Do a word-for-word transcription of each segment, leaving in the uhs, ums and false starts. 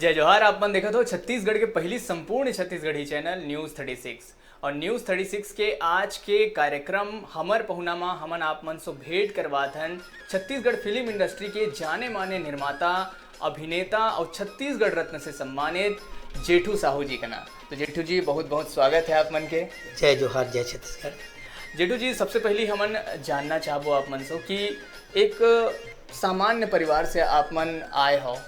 जय जोहार। आप मन देखत हो छत्तीसगढ़ के पहली संपूर्ण Chhattisgarhi channel news thirty six. और न्यूज़ थर्टी सिक्स के आज के कार्यक्रम हमर पहुना मा हमन आप मन सो भेंट करवात हन छत्तीसगढ़ फिल्म इंडस्ट्री के जाने माने निर्माता, अभिनेता और छत्तीसगढ़ रत्न से सम्मानित जेठू साहू जी कना। तो जेठू जी, बहुत बहुत स्वागत है आप मन के। जय जोहार, जय छत्तीसगढ़। जेठू जी, सबसे पहली हमन जानना चाहबो आप मन से कि एक सामान्य परिवार से आप मन आए हो,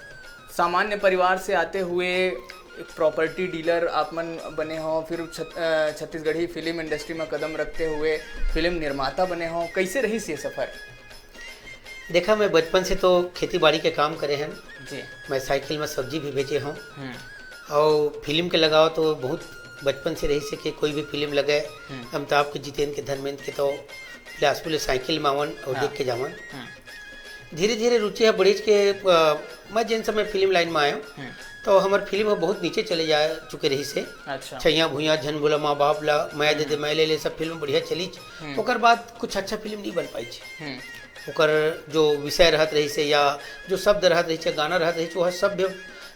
सामान्य परिवार से आते हुए एक प्रॉपर्टी डीलर आप मन बने हो, फिर छत-, अ, छत्तीसगढ़ी फिल्म इंडस्ट्री में कदम रखते हुए फिल्म निर्माता बने हो, कैसे रहिस ये सफर? देखा, मैं बचपन से तो खेती बाड़ी के काम करे हन। जी। मैं साइकिल में सब्जी भी बेचे हूँ। हम्म। और फिल्म के लगाव तो बहुत बचपन से रहिस हे कि कोई भी फिल्म लगे, हम्म। अमिताभ के, जितेंद्र के, धर्मेंद्र के, तो बिलासपुर ले साइकिल में आवन और हाँ। देख के जावन। हम्म। धीरे धीरे रुचि ह बढ़िस के, अ, मैं जेन समय फिल्म लाइन में आयो, हम्म। तो हमर फिल्म ह बहुत नीचे चले जा चुके रहिस हे। अच्छा। छैया भुइया, झन भूला माँ बाप ला, मया दे दे हम्म। मैं ले ले, सब फिल्म बढ़िया चलिस। हम्म। ओकर बाद कुछ अच्छा फिल्म नहीं बन पाइस। हम्म। ओकर जो विषय रहत रहिस हे या जो शब्द रहत रहिस हे, गाना रहत रहिस हे, वो सब भी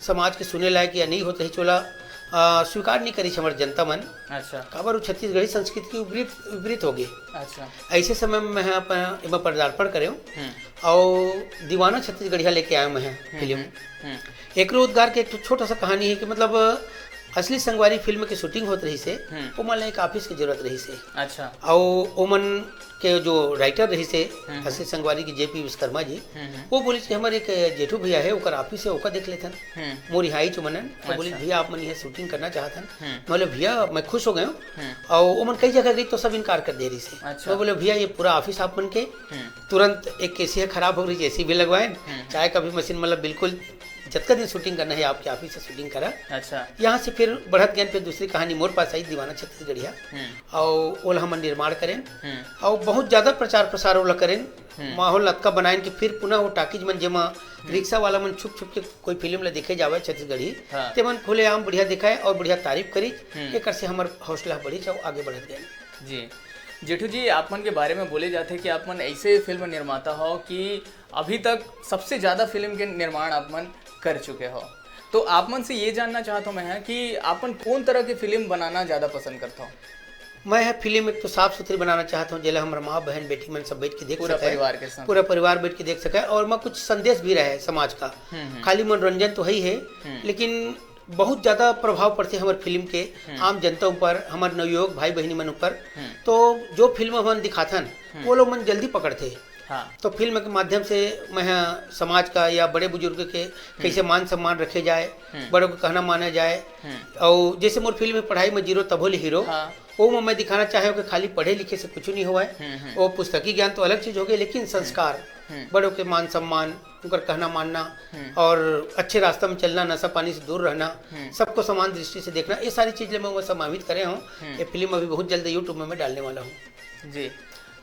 समाज के सुने लायक या नहीं होत रहिस हे, ओला, आ, स्वीकार नहीं करिस हे हमर जनता मन। अच्छा। काबर वो छत्तीसगढ़ी संस्कृति के विपरीत, विपरीत हो गए। अच्छा। ऐसे समय में मैं अपन एमा पदार्पण करे हूँ। हम्म। और दीवाना छत्तीसगढ़िया लेके आया हूँ मैं हम्म, फिल्म। हम्म, हम्म। एकरो उद्गार के एक ठो छोटा सा कहानी है कि मतलब असली संगवारी फिल्म के शूटिंग होत रहिस हे, हम्म। ओमन ला एक ऑफिस के जरूरत रहिस हे। अच्छा। अउ ओमन के जो राइटर रहिस हे, हम्म, हम्म। असली संगवारी के जेपी विश्वकर्मा जी, हम्म, हम्म। वो बोलिस कि हमर एक जेठू भैया हे, ओकर ऑफिस हे, ओकर देख लेथन। हम्म। मोर इहाँ आइस ओमन, तो बोलिस, अच्छा। "भैया, आप मन यहाँ शूटिंग करना चाहत हन?" हम्म। मैं बोले, "भैया, मैं खुश हो गए हूँ।" हम्म। अउ ओमन कई जगह गइस तो सब इनकार कर दे रहिस हे। अच्छा। मैं बोले, "भैया, ये पूरा ऑफिस आप मन के।" हम्म। तुरंत एक एसी ह खराब हो रहिस, एसी भी लगवाएन, हम्म, हम्म। चाय कॉफी मशीन, मतलब बिल्कुल जतका दिन शूटिंग करना है आपके ऑफिस से शूटिंग करा। अच्छा। यहाँ से फिर बढ़त गयन, फिर दूसरी कहानी मोर पास आई, दीवाना छत्तीसगढ़िया। हम्म। अउ ओला हमन निर्माण करेन। हम्म। अउ बहुत ज्यादा प्रचार प्रसार ओला करेन। हम्म। माहौल अतका बनाएन कि फिर पुनः वो टाकीज मन जेमा हम्म। रिक्शा वाला मन छुप छुप के कोई फिल्म ला देखे जावे छत्तीसगढ़ी, हाँ। ते मन खुलेआम बढ़िया दिखाए और बढ़िया तारीफ करिस। हम्म। एकर से हमर हौसला बढ़िस अउ आगे बढ़त गए। जी। जेठू जी, आप मन के बारे में बोले जाथे कि आप मन ऐसे फिल्म निर्माता हो कि अभी तक सबसे ज्यादा फिल्म के निर्माण आप मन कर चुके हो, तो आप मन से ये जानना चाहत हूँ मैं ह कि आप मन कौन तरह के फिल्म बनाना ज्यादा पसंद करत हो? मैं ह फिल्म एक तो साफ सुथरी बनाना चाहत हूँ, जेला हमर माँ, बहन, बेटी मन सब बैठ के देख पूरा सके। परिवार के संग। पूरा परिवार बैठ के देख सके और मैं कुछ संदेश भी रहे समाज का। हम्म, हम्म। खाली मनोरंजन तो है ही है, हम्म। लेकिन बहुत ज्यादा प्रभाव पड़थे हमर फिल्म के हम्म। आम जनता ऊपर, हमर नवयुवक भाई बहिनी मन ऊपर। हम्म। तो जो फिल्म हमन दिखाथन, हम्म। वो लोग मन जल्दी पकड़थे। हाँ। तो फिल्म के माध्यम से मैं ह समाज का या बड़े बुजुर्ग के कैसे हम्म। मान सम्मान रखे जाए, हम्म। बड़ों को कहना माना जाए। हम्म। और जैसे मोर फिल्म है पढ़ाई में जीरो तभो ले हीरो, हाँ। वो में मैं दिखाना चाहे हूँ कि खाली पढ़े लिखे से कुछ नहीं हुआ है। हम्म, हम्म। वो पुस्तकी ज्ञान तो अलग चीज हो गई, लेकिन संस्कार, हम्म। बड़ों के मान सम्मान, उनकर कहना मानना हम्म। और अच्छे रास्ता में चलना, नशा पानी से दूर रहना, हम्म। सबको समान दृष्टि से देखना, ये सारी चीज ले मैं वो समाहित करे हूँ। हम्म। ये फिल्म अभी बहुत जल्द YouTube में मैं डालने वाला हूँ। जी,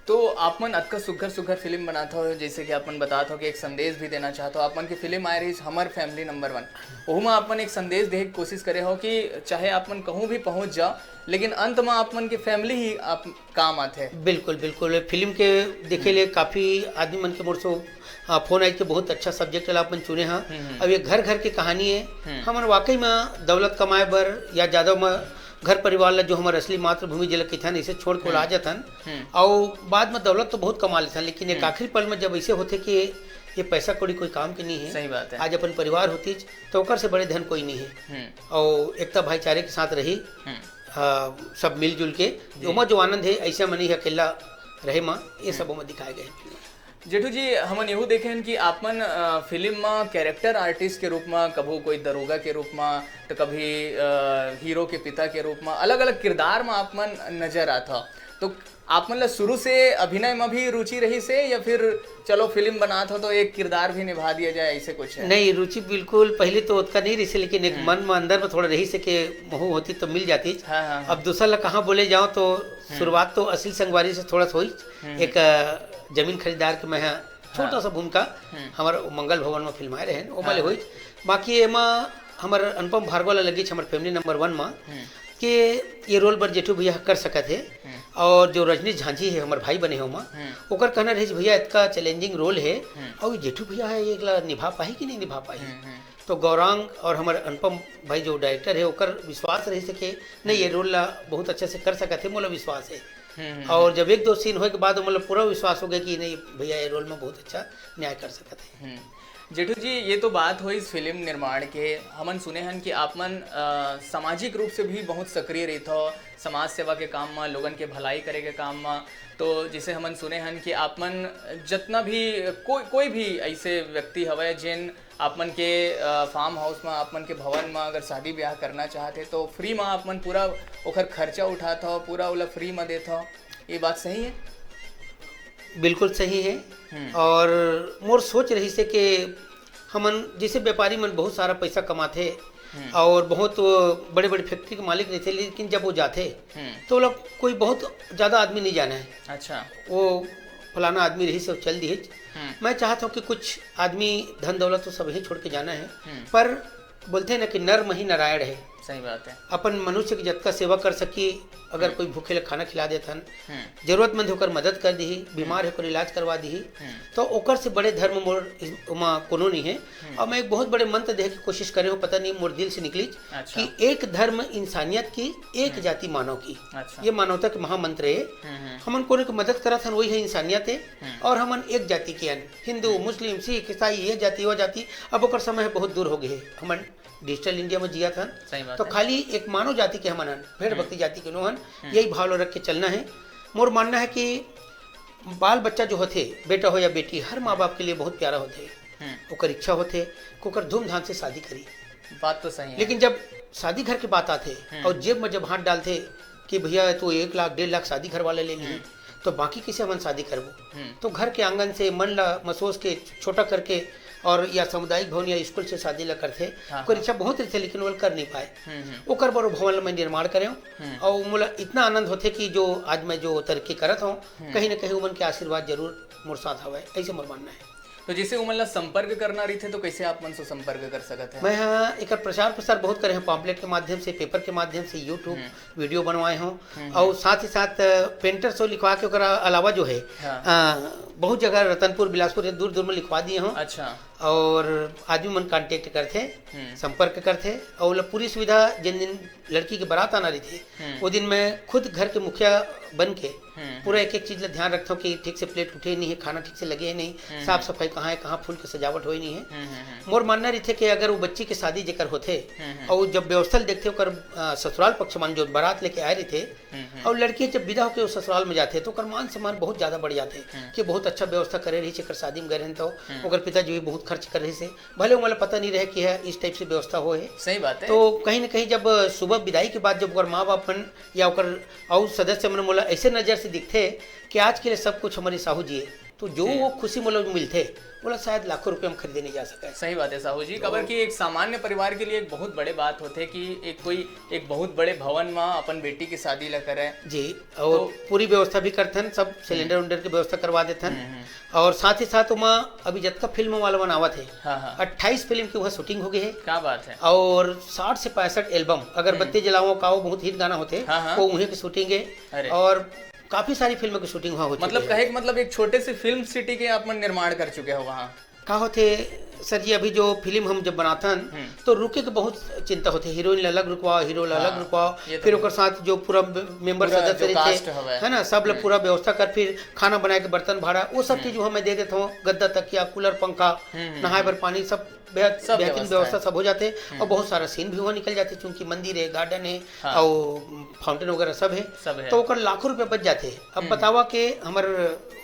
तो आप मन अतका सुघर सुघर फिल्म बनात हो, जैसे कि आप मन बतात हो कि एक संदेश भी देना चाहत हो। आप मन की फिल्म आए रही हमर फैमिली नंबर वन, ओहू में आप मन एक संदेश देहे के कोशिश करे हो कि चाहे आप मन कहूँ भी पहुँच जाओ, लेकिन अंत में आप मन की फैमिली ही आप काम आथे। बिल्कुल, बिल्कुल। फिल्म के देखे ले हम्म। काफी आदमी मन के मोर से, आ, फोन आइस के बहुत अच्छा सब्जेक्ट ला अपन चुने हा। हम्म, हम्म। अब ये घर घर की कहानी है। हम्म। हमन वाकई में दौलत कमाए बर या ज्यादा म-, घर परिवार ला, जो हमर असली मातृभूमि जेला कथन, इसे छोड़ के ओला आ हम्म। जाथन। हम्म। अउ बाद में दौलत तो बहुत कमा लेथन, लेकिन एक हम्म। आखिरी पल में जब ऐसे होथे कि ये पैसा कौड़ी कोई काम के नहीं है, सही बात है। आज अपन परिवार होतीच तो ओकर से बड़े धन कोई नहीं है। हम्म। अउ एकता भाईचारे के साथ रही, हम्म। आ, सब मिलजुल के, जी। ओमा जो आनंद है, ऐसे में नहीं है, अकेला रहे माँ, ये सब हम्म। ओमा दिखाए गए। जेठू जी, हमन यहू देखे हन कि आप मन, अ, फिल्म म कैरेक्टर आर्टिस्ट के रूप म, कभू कोई दरोगा के रूप म, तो कभी, अ, हीरो के पिता के रूप म, अलग-अलग किरदार म आप मन नजर आत हव। तो आप मन ला शुरू से अभिनय म भी रुचि रहिस हे या फिर चलो फिल्म बनात हो तो एक किरदार भी निभा दिया जाए, ऐसे कुछ है? नहीं, रुचि बिल्कुल पहले तो ओतका नहीं रहिस हे, लेकिन एक हम्म। मन म अंदर में थोड़ा रहिस हे कि महू होती तो मिल जाती। हाँ, हाँ, हाँ। अब दूसरा ला कहाँ बोले जाओ तो हम्म। शुरुआत तो असली संगवारी से थोड़ा सा हुई। हम्म। एक, अ, जमीन खरीदार के मैं ह छोटा हाँ। सा भूमिका हम्म। हमर मंगल भवन में फिल्माए रहे, ओमा ले हाँ। होइच। बाकी एमा हमर अनुपम भार्गव ला लगिच हमर फैमिली नंबर वन में हम्म। के ये रोल बर जेठू भैया कर सकत हे। हम्म। और जो रजनीश झांझी हे, हमर भाई बने हे ओमा, हम्म। ओकर कहना रहिस, "भैया, इतका चैलेंजिंग रोल हे, हम्म। और ये जेठू भैया हे, एकला निभा पाही कि नहीं निभा पाही?" हम्म, हम्म। तो गौरांग और हमर अनुपम भाई जो डायरेक्टर हे, ओकर विश्वास रहिस हे कि नहीं, ये रोल ला बहुत अच्छा से कर सकत हे, मोला विश्वास हे। हम्म, हम्म, और जब एक दो सीन होए के बाद मोला पूरा विश्वास हो गया कि नहीं भैया, ये रोल में बहुत अच्छा न्याय कर सकत हे। हम्म। जेठू जी, ये तो बात होइस फिल्म निर्माण के। हमन सुने हन कि आप मन, अ, सामाजिक रूप से भी बहुत सक्रिय रहिथव, समाज सेवा के काम म, लोगन के भलाई करे के काम म। तो जैसे हमन सुने हन कि आप मन जतना भी, कोई, कोई भी ऐसे व्यक्ति हवय जेन आप मन के, अ, फार्म हाउस म, आप मन के भवन म अगर शादी ब्याह करना चाहत हे, तो फ्री म आप मन पूरा ओखर खर्चा उठात हव, पूरा ओला फ्री म देत हव। ये बात सही है? बिल्कुल सही है। हम्म। और मोर सोच रहिस हे कि हमन जैसे व्यापारी मन बहुत सारा पैसा कमाथे हम्म। और बहुत बड़े-बड़े फैक्ट्री के मालिक रहिथे, लेकिन जब वो जाथे, हम्म। तो ओला कोई बहुत ज्यादा आदमी नहीं जाने है। अच्छा। वो फलाना आदमी रहिस, वो चल दिहिस। हम्म। मैं चाहत हूँ कि कुछ आदमी, धन दौलत तो सब ही छोड़ के जाना है, हम्म। पर बोलथे ना कि नर मही नारायण है। सही बात है। अपन मनुष्य के जतका सेवा कर सकी, अगर हम्म। कोई भूखे ले खाना खिला देथन, हम्म। जरूरतमंद होकर मदद कर दिही, बीमार हम्म। होकर इलाज करवा दिही, हम्म। तो ओकर से बड़े धर्म मोर इस-, ओमा कोनो नहीं है। हम्म। और मैं एक बहुत बड़े मंत्र देहे की कोशिश करे हूँ, पता नहीं मोर दिल से निकली अच्छा। कि एक धर्म इंसानियत की, एक हम्म। जाति मानव की। अच्छा। ये मानवता के महामंत्र है। हम्म, हम्म। हमन कोनो के मदद करत हन, वही है इंसानियत है। हम्म। और हमन एक जाति के हन, हिंदू, हम्म। मुस्लिम, सिख, ईसाई, ये जाति, वो जाति, अब ओकर समय बहुत दूर हो गए है। हमन डिजिटल इंडिया में जियत हन, सही बात तो है। खाली एक मानव जाति के हमन हन, भेड़ हम्म। भक्ति जाति के नो हन, हम्म। यही भाव ल रख के चलना है। मोर मानना है कि बाल बच्चा जो होथे, बेटा हो या बेटी, हर माँ बाप के लिए बहुत प्यारा होथे। हम्म। ओकर इच्छा होथे कि ओकर धूमधाम से शादी करी। बात तो सही है। लेकिन जब शादी घर के बात आथे हम्म। और जेब में जब हाथ डालथे कि भैया, तू एक लाख, डेढ़ लाख शादी घर वाला ले ली, हम्म। तो बाकी किसे हमन शादी करबो? हम्म। तो घर के आंगन से मन ला महसूस के छोटा करके और या सामुदायिक भवन या स्कूल से शादी ला करथे। हाँ, ओकर हाँ। इच्छा बहुत रहिथे, लेकिन वो कर नहीं पाए। हम्म, हम्म। ओकर बर वो भवन ला मैं निर्माण करे हूँ। हम्म। और मोला इतना आनंद होथे कि जो आज मैं जो तरक्की करत हूँ, हम्म। कहीं ना कहीं उमन के आशीर्वाद जरूर मोर साथ हवय, ऐसे मोर मानना है। तो जैसे उमन ला संपर्क करना रहिथे, तो कैसे आप मन से संपर्क कर सकत हैं? मैं हाँ एकर प्रचार प्रसार बहुत करे हूँ, पॉम्पलेट के माध्यम से, पेपर के माध्यम से, YouTube, हम्म। वीडियो बनवाए हूँ। हम्म, और हम्म। साथ ही साथ, अ, पेंटर से लिखवा के ओकरा अलावा जो है, हाँ। अ, बहुत जगह रतनपुर, बिलासपुर, दूर दूर में लिखवा दिए हूँ। अच्छा। और आदमी मन कॉन्टेक्ट करथे, हम्म। संपर्क करथे और ओला पूरी सुविधा, जिन दिन लड़की के बारात आना रहिथे, हम्म। वो दिन मैं खुद घर के मुखिया बन के हम्म, पूरा हम्म। एक एक चीज ला ध्यान रखथों कि ठीक से प्लेट उठे नहीं है, खाना ठीक से लगे नहीं, हम्म, साफ हम्म। सफाई कहाँ है, कहाँ फूल के सजावट होई नहीं है। हम्म, हम्म, हम्म। मोर मानना रहिथे कि अगर वो बच्ची के शादी जेकर होथे हम्म, हम्म। और जब व्यवस्था ल देखथे ओकर, अ, ससुराल पक्ष मन जो बारात लेके आए रहिथे हम्म, हम्म। और लड़की जब विदा होके वो ससुराल में जाथे तो ओकर मान सम्मान बहुत ज्यादा बढ़ जाथे हम्म। कि बहुत अच्छा व्यवस्था करे रहिस, एकर शादी में गए रहन तो हम्म। ओकर पिताजी भी बहुत खर्च कर रहिस हे, भले ओमन ला पता नहीं रहे कि यह इस टाइप से व्यवस्था हो है। सही बात है। तो कहीं ना कहीं जब सुबह विदाई के बाद जब ओकर माँ बाप मन या ओकर अउ सदस्य मन मोला ऐसे नजर से दिखथे कि आज के लिए सब कुछ हमारे साहू जी है, तो जो जी। वो खुशी मोला मिलथे, ओला शायद लाखों रुपए में खरीदे नहीं जा सके। सही बात है साहू जी, तो काबर कि एक सामान्य परिवार के लिए एक बहुत बड़े बात होथे कि एक कोई एक बहुत बड़े भवन में अपन बेटी की शादी ला करे। जी, और तो पूरी व्यवस्था भी करथन, सब सिलेंडर हम्म। उलेंडर की व्यवस्था करवा देथन। हम्म, हम्म। और साथ ही साथ ओमा अभी जतका फिल्म वाला मन आवत हे, हाँ, हाँ। अट्ठाईस फिल्म की वहाँ शूटिंग हो गई है। क्या बात है। और साठ से पैंसठ एल्बम, अगरबत्ती हम्म। जलाओ काओ बहुत हिट गाना होथे, हाँ, हाँ। वो उन्हीं की शूटिंग है। अरे। और काफी सारी फिल्मों की शूटिंग वहाँ हो चुकी मतलब है। कहे कि मतलब एक छोटे से फिल्म सिटी के आप मन निर्माण कर चुके हो वहाँ। का होथे सर जी, अभी जो फिल्म हम जब बनाथन, हम्म। तो रुके के बहुत चिंता होथे, हीरोइन ला अलग रुकवाओ, हीरो ला अलग हाँ, रुकवाओ, ये तो फिर है। ओकर साथ जो पूरा मेंबर पूरा सदस्य जो रहिथे, कास्ट हवय। है ना, सब ला हम्म। पूरा व्यवस्था कर, फिर खाना बनाए के बर्तन भाड़ा, वो सब हम्म। चीज वहाँ मैं दे देता हूँ, गद्दा, तकिया, कूलर, पंखा, हम्म, हम्म, नहाए हम्म। बर पानी, सब बेहद-, सब बेहतरीन व्यवस्था व्यवस्था है। सब हो जाथे। हम्म। और बहुत सारा सीन भी वहाँ निकल जाथे, चूंकि मंदिर है, गार्डन है, हाँ। और फाउंटेन वगैरह सब है, सब है। तो ओकर लाखों रुपया बच जाथे। अब हम्म। बतावा के हमर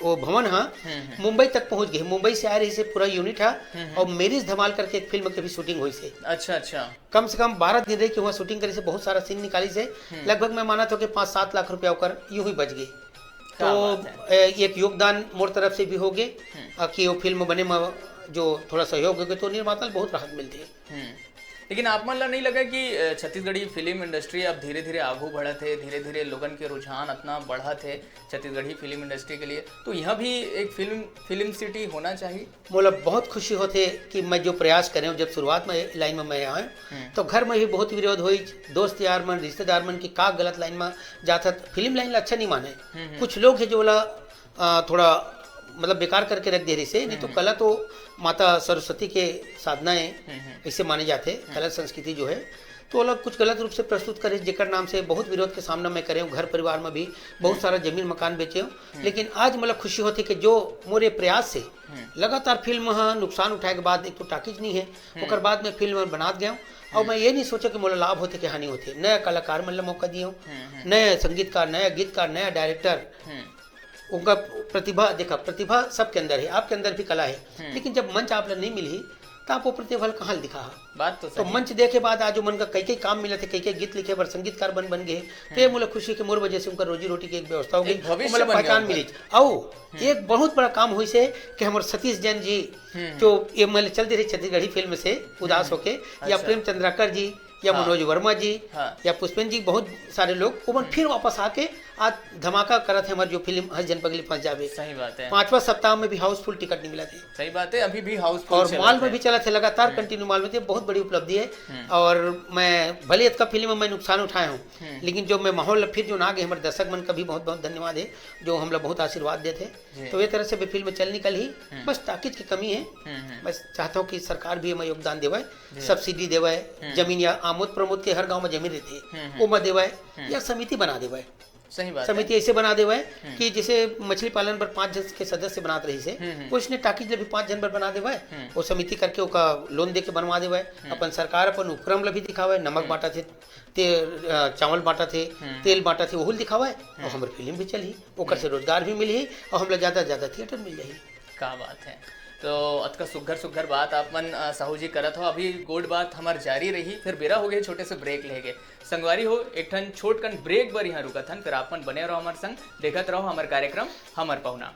वो भवन हा हम्म, हम्म। मुंबई तक पहुंच गए, मुंबई से आए रहिस हे पूरा यूनिट हा, हम्म, हम्म। और मेरिज धमाल करके एक फिल्म के भी शूटिंग होइस हे। अच्छा, अच्छा। कम से कम बारह दिन रह के वहाँ शूटिंग करिस हे, बहुत सारा सीन निकालिस हे। हम्म। लगभग मैं मानत हूँ कि पाँच सात लाख रुपया ओकर यूं ही बच गए। क्या तो, बात है। ए, एक योगदान मोर तरफ से भी हो गए, हम्म। अ, कि वो फिल्म बने में जो थोड़ा सहयोग हो गए, तो निर्माता ल बहुत राहत मिलथे। हम्म। लेकिन आप मन ला नहीं लगा कि, अ, छत्तीसगढ़ी फिल्म इंडस्ट्री अब धीरे-धीरे आगू बढ़त हे, धीरे-धीरे लोगन के रुझान अतना बढ़त हे छत्तीसगढ़ी फिल्म इंडस्ट्री के लिए, तो यहाँ भी एक फिल्म, फिल्म सिटी होना चाहिए? मोला बहुत खुशी होथे कि मैं जो प्रयास करे हूँ, जब शुरुआत में लाइन में मैं आए, हम्म। तो घर में भी बहुत विरोध होइस, दोस्त यार मन, रिश्तेदार मन कि का गलत लाइन में जात हस, फिल्म लाइन ला अच्छा नहीं माने। हम्म, हम्म। कुछ लोग हे जो ओला, अ, थोड़ा मतलब बेकार करके रख दे रहिस हे, नहीं तो हम्म। कला तो माता सरस्वती के साधना है, हम्म, हम्म। ऐसे माने जाते हैं, हम्म। कला संस्कृति जो है। तो अलग कुछ गलत रूप से प्रस्तुत करे, जेकर नाम से बहुत विरोध के सामना मैं करे हूँ। घर परिवार में भी बहुत हम्म। सारा जमीन मकान बेचे हूँ, हम्म। लेकिन आज मतलब खुशी होती कि जो मोरे प्रयास से हम्म। लगातार फिल्म ह नुकसान उठाए के बाद, एक तो टाकीज नहीं है, हम्म। ओकर बाद मैं फिल्म बनात गया हूँ। और हम्म। मैं ये नहीं सोचा कि मोला लाभ होते कि हानि होते। नया कलाकार मन ला मौका दिए हूँ, हम्म, हम्म। नया संगीतकार, नया गीतकार, नया डायरेक्टर, हम्म। उनका प्रतिभा देखा, प्रतिभा सबके अंदर है, आपके अंदर भी कला है, हम्म। लेकिन जब मंच आप ला नहीं मिलही, तो आप वो प्रतिभा ला कहाँ ले दिखाहा? बात तो तो सही है। मंच देखे बाद आज उमन का कई कई काम मिलत हे, कई कई गीत लिखे बर संगीतकार बन बन गए हे। तो ये हम्म। मोला खुशी हे कि मोर वजह से उनका रोजी रोटी की एक व्यवस्था हो गई, एक भविष्य वो मोला बन गया पहचान उनका। मिली। अउ हम्म। एक बहुत बड़ा काम होइस हे कि हमर सतीश जैन जी, हम्म। जो ये मैं चल दे रही छत्तीसगढ़ी फिल्म से उदास हम्म। होके, या अच्छा। प्रेम चंद्राकर जी, या हाँ। मनोज वर्मा जी, हाँ। या पुष्पेन जी, बहुत सारे लोग, वो मन हम्म। फिर वापस आके आज धमाका करत हे। हमारी जो फिल्म हंस जन पगली फंस जावे, सही बात है। पांचवा सप्ताह में भी हाउसफुल टिकट नहीं मिला थे। सही बात है, अभी भी हाउसफुल और चलत मॉल में है। भी चलत हे लगातार, हम्म। कंटिन्यू मॉल में थे, बहुत बड़ी उपलब्धि है। हम्म। और मैं भले इतका फिल्म में मैं नुकसान उठाया हूँ, हम्म। लेकिन जो मैं माहौल फिर जो ना गए, हमारे दर्शक मन का भी बहुत बहुत धन्यवाद है, जो हम लोग बहुत आशीर्वाद देते हैं। जी। तो ये तरह से भी फिल्म चल निकल ही, हम्म। बस टाकीज की कमी है। हम्म, हम्म। बस चाहता हूँ कि सरकार भी हमें योगदान देवे, जी। सब्सिडी देवे, हम्म। जमीन या आमोद प्रमोद के हर गांव में जमीन रहती है, हम्म, हम्म। वो में देवे, हम्म। या समिति बना देवे। सही बात है। समिति ऐसे बना देवे हम्म। कि जैसे मछली पालन पर पाँच जन के सदस्य बनात रहिस हे, हम्म, हम्म। वो इसने टाकीज ले भी पाँच जन पर बना देवे, हम्म। वो समिति करके ओका लोन दे के बनवा देवे, हम्म। अपन सरकार अपन उपक्रम ले भी दिखावे, नमक हम्म। बांटत हे, ते-, अ, चावल बांटत हे, हम्म। तेल बांटत हे, ओहू ल दिखावे, और हम्म। हमर फिल्म भी चलही, ओकर से हम्म। रोजगार भी मिलही, और हमला ज्यादा से ज्यादा थिएटर मिल जाही। का बात है। तो अतका सुग्घर सुग्घर बात आप मन, अ, साहू जी करत हो, अभी गोठ बात हमर जारी रही, फिर बेरा हो गए छोटे से ब्रेक लेके। संगवारी हो, एक ठन छोट कन ब्रेक बर यहाँ रुकत हन, फिर आप मन बने रहो हमर संग, देखत रहो हमर कार्यक्रम हमर पहुना।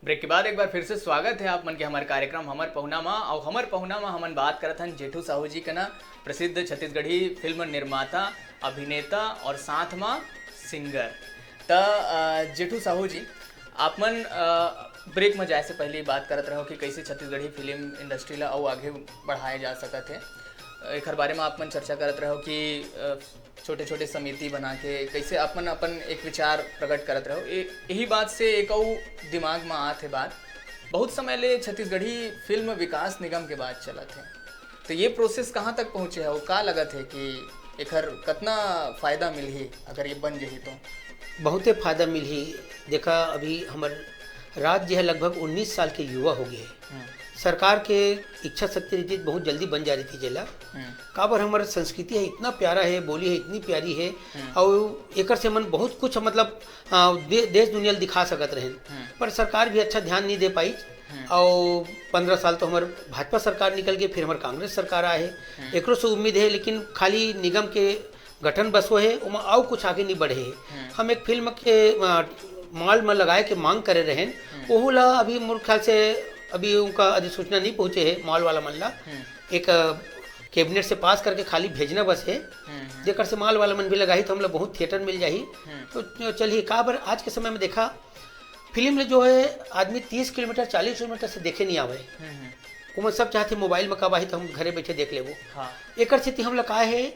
ब्रेक के बाद एक बार फिर से स्वागत है आप मन के हमारे कार्यक्रम हमर पहुना मा। और हमर पहुना मा हमन बात करत हन जेठू साहू जी के ना, प्रसिद्ध छत्तीसगढ़ी फिल्म निर्माता, अभिनेता और साथ मा सिंगर। त अ, जेठू साहू जी, आप मन अ, ब्रेक में जाए से पहले बात करत रहो कि कैसे छत्तीसगढ़ी फिल्म इंडस्ट्री ला अउ आगे बढ़ाए जा सकत है। एखर बारे में आप मन चर्चा करत रहो कि अ, छोटे-छोटे समिति बना के कैसे आप मन अपन एक विचार प्रकट करत रहो। ए-, यही बात से एक अउ दिमाग में आत है बात, बहुत समय ले छत्तीसगढ़ी फिल्म विकास निगम के बात चलत है, तो ये प्रोसेस कहाँ तक पहुँचे है और का लगत है कि एखर कतना फायदा मिलही अगर ये बन जही तो? बहुते फायदा मिलही। देखा, अभी हमर राज्य है लगभग उन्नीस साल के युवा हो गए है। हम्म। सरकार के इच्छा शक्ति रहितिस बहुत जल्दी बन जा रहितिस जेला। हम्म। काबर हमर संस्कृति है इतना प्यारा है, बोली है इतनी प्यारी है, हम्म। और एकर से मन बहुत कुछ मतलब, आ, दे-, देश दुनिया ल दिखा सकत रहेन। हम्म। पर सरकार भी अच्छा ध्यान नहीं दे पाई। हम्म। और पन्द्रह साल तो हमर भाजपा सरकार निकल गई, फिर हमर कांग्रेस सरकार आए है। हम्म। एकरो से उम्मीद है, लेकिन खाली निगम के गठन बस होए हे, ओमा अउ कुछ आगे नहीं बढ़े हे। हम्म। हम एक फिल्म के, अ, मॉल में लगाए के मांग करे रहेन, हम्म। ओहू ला अभी मोर ख्याल से अभी उनका अधिसूचना नहीं पहुँचे हे मॉल वाला मन ला। हम्म। एक, अ, कैबिनेट से पास करके खाली भेजना बस हे, हम्म, हम्म। जेकर से मॉल वाला मन भी लगाही तो हमला बहुत थिएटर मिल जाही। हम्म। तो चलिए, काबर आज के समय में देखा, फिल्म ले जो है आदमी तीस किलोमीटर, चालीस किलोमीटर से देखे नहीं आवे। हम्म, हम्म। ओमन सब चाहथे मोबाइल में कब आही तो हम घरे बैठे देख लेबो। हाँ। एकर सेती हमला का है,